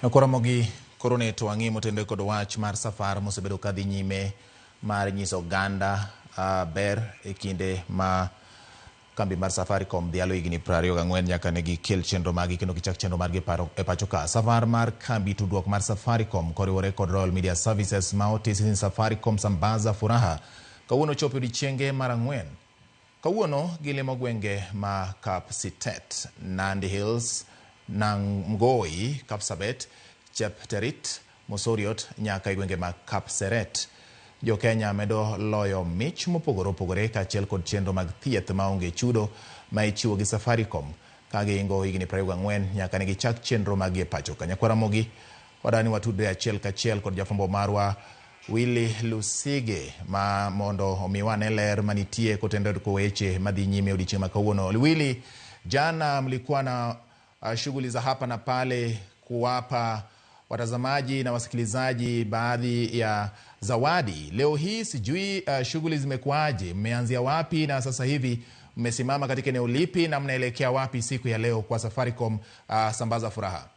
Koro koro ne to wang'i motenore kod wach mar safar mosebedo kadhi nyime mar nyiso oganda ber e kinde ma kambi mar Safaricom dhialo higni 24 nyaka ne gikel chenro margi kendo gichak chenro margi e pacho ka. Safar mar kambi tudruok mar Safaricom koriwore kod Royal Media Services ma otisi ni Safaricom Sambaza Furaha kawuono chopo e odiechienge mar 4. Kawuono gilimo gwenge ma Kapsitet, Nandi Hills, Nangoi, Kapsabet, Chepterit, Mosoriot nyaka e gwenge ma Kapseret. Jo Kenya medo loyo mich mopogore opogore kaachiel kod chenro mag thieth maonge chudo ma ichiwo gi Safaricom ka gihingo higni 24 nyaka ne gichak chenro maggi e pacho ka. Nyakwar Ramogi wadani watudre achiel kachiel kod jafwambo marwa Willy Lusige ma mondo omiwa ane ler manitie kotenore kod weche madhi nyime odiechieng' ma kawuono. Willy, jana mlikuwa na shughuli za hapa na pale kuwapa watazamaji na wasikilizaji baadhi ya zawadi. Leo hii sijui shughuli zimekuwaje, mmeanzia wapi na sasa hivi mmesimama katika eneo lipi na mnaelekea wapi siku ya leo kwa Safaricom Sambaza Furaha?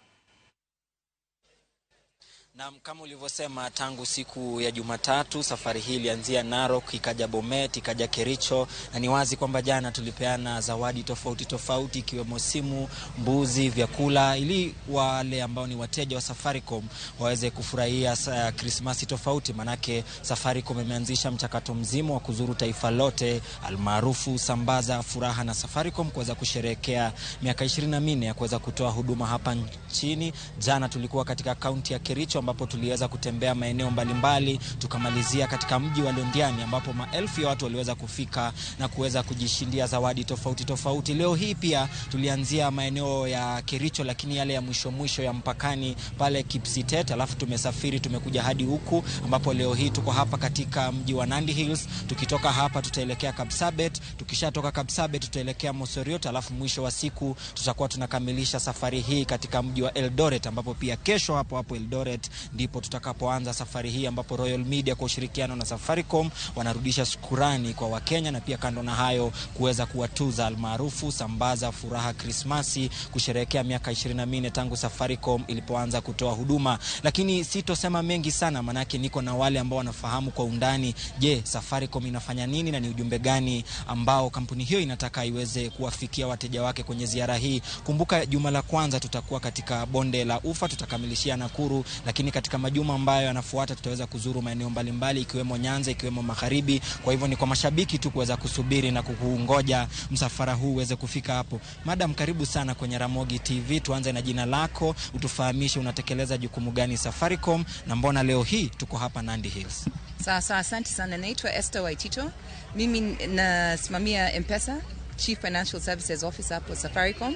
Naam, kama ulivyosema, tangu siku ya Jumatatu safari hii ilianzia Narok, ikaja Bomet, ikaja Kericho, na ni wazi kwamba jana tulipeana zawadi tofauti tofauti ikiwemo simu, mbuzi, vyakula ili wale ambao ni wateja wa Safaricom waweze kufurahia Krismasi tofauti. Manake Safaricom imeanzisha mchakato mzima wa kuzuru taifa lote almaarufu Sambaza Furaha na Safaricom kuweza kusherehekea miaka 24 ya kuweza kutoa huduma hapa nchini. Jana tulikuwa katika kaunti ya Kericho ambapo tuliweza kutembea maeneo mbalimbali, tukamalizia katika mji wa Londiani ambapo maelfu ya watu waliweza kufika na kuweza kujishindia zawadi tofauti tofauti. Leo hii pia tulianzia maeneo ya Kericho, lakini yale ya mwisho mwisho ya mpakani pale Kipsitet, alafu tumesafiri tumekuja hadi huku ambapo leo hii tuko hapa katika mji wa Nandi Hills. Tukitoka hapa tutaelekea Kapsabet, tukishatoka Kapsabet tutaelekea Mosoriot, alafu mwisho wa siku tutakuwa tunakamilisha safari hii katika mji wa Eldoret, ambapo pia kesho hapo hapo Eldoret ndipo tutakapoanza safari hii, ambapo Royal Media kwa ushirikiano na Safaricom wanarudisha shukurani kwa Wakenya na pia kando na hayo kuweza kuwatuza almaarufu Sambaza Furaha Krismasi, kusherehekea miaka 24 tangu Safaricom ilipoanza kutoa huduma. Lakini sitosema mengi sana, manake niko na wale ambao wanafahamu kwa undani, je, Safaricom inafanya nini na ni ujumbe gani ambao kampuni hiyo inataka iweze kuwafikia wateja wake kwenye ziara hii. Kumbuka juma la kwanza tutakuwa katika bonde la Ufa, tutakamilishia Nakuru, lakini katika majuma ambayo yanafuata tutaweza kuzuru maeneo mbalimbali ikiwemo Nyanza, ikiwemo Magharibi. Kwa hivyo ni kwa mashabiki tu kuweza kusubiri na kukungoja msafara huu uweze kufika hapo. Madam, karibu sana kwenye Ramogi TV. Tuanze na jina lako, utufahamishe unatekeleza jukumu gani Safaricom na mbona leo hii tuko hapa Nandi Hills. Sawa sawa, asante sana. Naitwa Esther Waitito. Mimi nasimamia M-Pesa, Chief Financial Services Officer hapo Safaricom.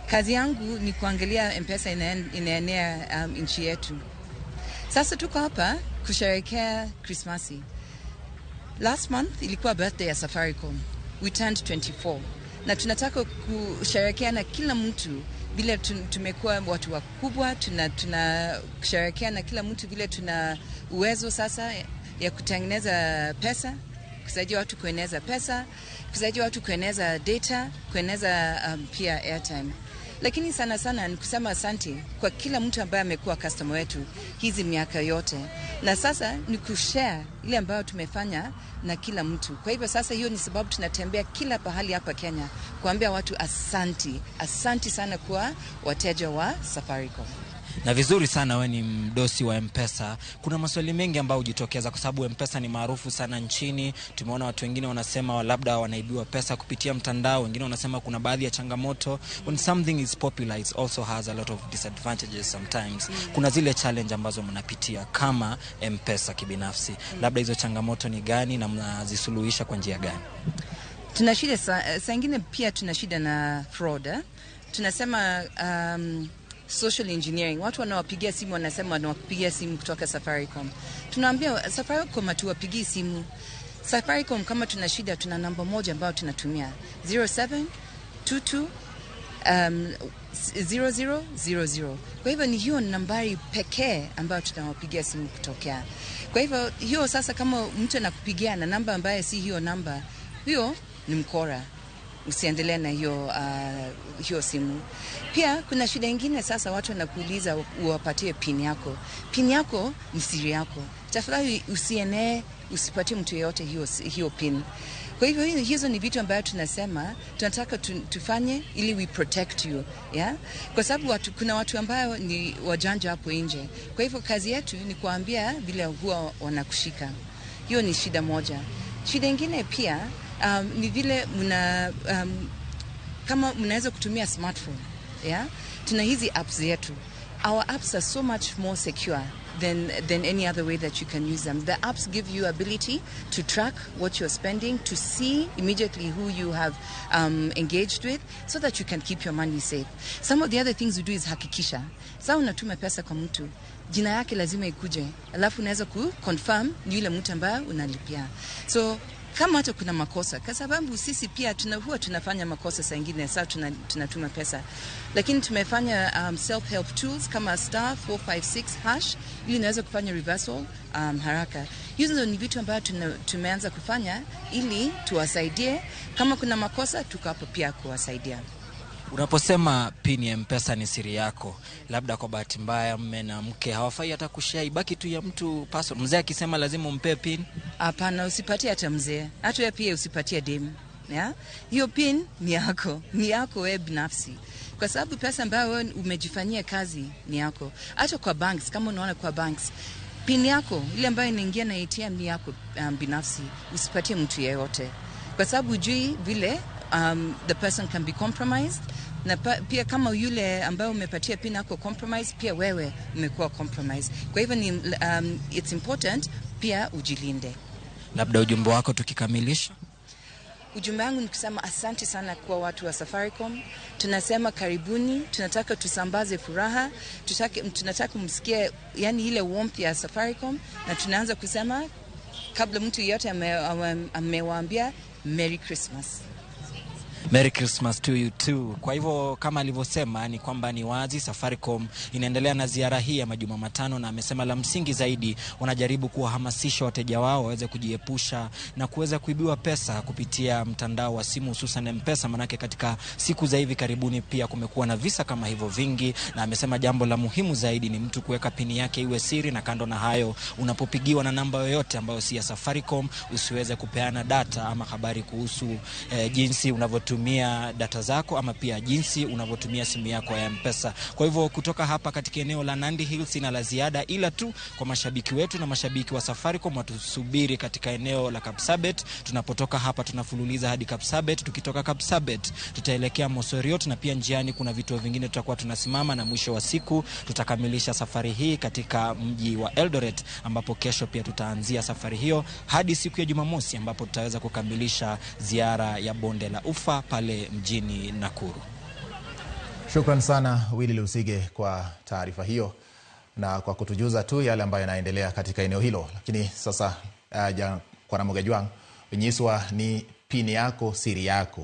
Kazi yangu ni kuangalia M-Pesa inaenea nchi yetu. Sasa tuko hapa kusherehekea Krismasi. Last month ilikuwa birthday ya Safaricom. We turned 24. Na tunataka kusherehekea na kila mtu vile tumekuwa watu wakubwa, tuna kusherehekea na kila mtu vile tuna uwezo sasa ya kutengeneza pesa, kusaidia watu kueneza pesa, kusaidia watu kueneza data, kueneza pia airtime. Lakini sana sana ni kusema asante kwa kila mtu ambaye amekuwa customer wetu hizi miaka yote. Na sasa ni kushare ile ambayo tumefanya na kila mtu. Kwa hivyo sasa hiyo ni sababu tunatembea kila pahali hapa Kenya kuambia watu asanti, asanti sana kwa wateja wa Safaricom. Na vizuri sana, we ni mdosi wa M-Pesa. Kuna maswali mengi ambayo hujitokeza kwa sababu M-Pesa ni maarufu sana nchini. Tumeona watu wengine wanasema labda wanaibiwa pesa kupitia mtandao, wengine wanasema kuna baadhi ya changamoto. When something is popular, it also has a lot of disadvantages sometimes. Kuna zile challenge ambazo mnapitia kama M-Pesa kibinafsi. Labda hizo changamoto ni gani na mnazisuluhisha kwa njia gani? Tuna shida saa ingine pia tuna shida na fraud. Tunasema social engineering. Watu wanawapigia simu wanasema wanawapigia simu kutoka Safaricom. Tunaambia Safaricom hatuwapigii simu. Safaricom kama tuna shida tuna namba moja ambayo tunatumia 0722 0000. Kwa hivyo ni hiyo nambari pekee ambayo tunawapigia simu kutokea. Kwa hivyo hiyo sasa, kama mtu anakupigia na namba ambaye si hiyo namba, hiyo ni mkora. Usiendelee na hiyo simu. Pia kuna shida ingine sasa, watu wanakuuliza uwapatie PIN yako. PIN yako ni siri yako. Tafadhali usienee, usipatie mtu yeyote hiyo PIN. Kwa hivyo hizo ni vitu ambayo tunasema tunataka tufanye ili we protect you, yeah? Kwa sababu kuna watu ambayo ni wajanja hapo nje. Kwa hivyo kazi yetu ni kuambia vile huwa wanakushika. Hiyo ni shida moja. Shida ingine pia ni vile kama mnaweza kutumia smartphone, yeah? Tuna hizi apps zetu. Our apps are so much more secure than any other way that you can use them. The apps give you ability to track what you're spending, to see immediately who you have engaged with, so that you can keep your money safe. Some of the other things we do is hakikisha. Sasa unatuma pesa kwa mtu, jina yake lazima ikuje, alafu unaweza ku confirm ni yule mtu ambaye unalipia. So kama hata kuna makosa, kwa sababu sisi pia huwa tunafanya makosa saa ingine, saa tunatuma pesa, lakini tumefanya self-help tools kama *456# ili unaweza kufanya reversal haraka. Hizo ni vitu ambavyo tumeanza kufanya ili tuwasaidie. Kama kuna makosa, tuko hapo pia kuwasaidia. Unaposema PIN ya M-Pesa ni siri yako, labda kwa bahati mbaya mme na mke hawafai hata kushare, ibaki tu ya mtu personal. Mzee akisema lazima umpe PIN? Hapana, usipatie hata mzee, hata wewe pia usipatie demu. Yeah? Hiyo PIN ni yako, ni yako wewe binafsi, kwa sababu pesa ambayo wewe umejifanyia kazi ni yako. Hata kwa banks, kama unaona kwa banks, PIN yako ile ambayo inaingia na ATM ni yako binafsi, usipatie mtu yeyote, kwa sababu hujui vile the person can be compromised. Na pia kama yule ambaye umepatia PIN yako compromise, pia wewe umekuwa compromised. Kwa hivyo ni it's important pia ujilinde. Labda ujumbe wako tukikamilisha? Ujumbe wangu ni kusema asante sana kwa watu wa Safaricom. Tunasema karibuni, tunataka tusambaze furaha, tunataka msikie yani ile warmth ya Safaricom, na tunaanza kusema kabla mtu yeyote amewaambia Merry Christmas. Merry Christmas to you too. Kwa hivyo kama alivyosema ni kwamba ni wazi Safaricom inaendelea na ziara hii ya majuma matano, na amesema la msingi zaidi wanajaribu kuwahamasisha wateja wao waweze kujiepusha na kuweza kuibiwa pesa kupitia mtandao wa simu hususan M-Pesa, manake katika siku za hivi karibuni pia kumekuwa na visa kama hivyo vingi. Na amesema jambo la muhimu zaidi ni mtu kuweka pini yake iwe siri, na kando na hayo, unapopigiwa na namba yoyote ambayo si ya Safaricom usiweze kupeana data ama habari kuhusu jinsi unavyotumia data zako ama pia jinsi unavyotumia simu yako ya M-Pesa. Kwa hivyo kutoka hapa katika eneo la Nandi Hills sina la ziada, ila tu kwa mashabiki wetu na mashabiki wa Safaricom watusubiri katika eneo la Kapsabet. Tunapotoka hapa tunafululiza hadi Kapsabet, tukitoka Kapsabet tutaelekea Mosoriot, na pia njiani kuna vituo vingine tutakuwa tunasimama, na mwisho wa siku tutakamilisha safari hii katika mji wa Eldoret, ambapo kesho pia tutaanzia safari hiyo hadi siku ya Jumamosi ambapo tutaweza kukamilisha ziara ya bonde la Ufa pale mjini Nakuru. Shukran sana Willy Lusige kwa taarifa hiyo na kwa kutujuza tu yale ambayo yanaendelea katika eneo hilo. Lakini sasa kwa Ramogi Jwang, nyiswa ni pini yako siri yako.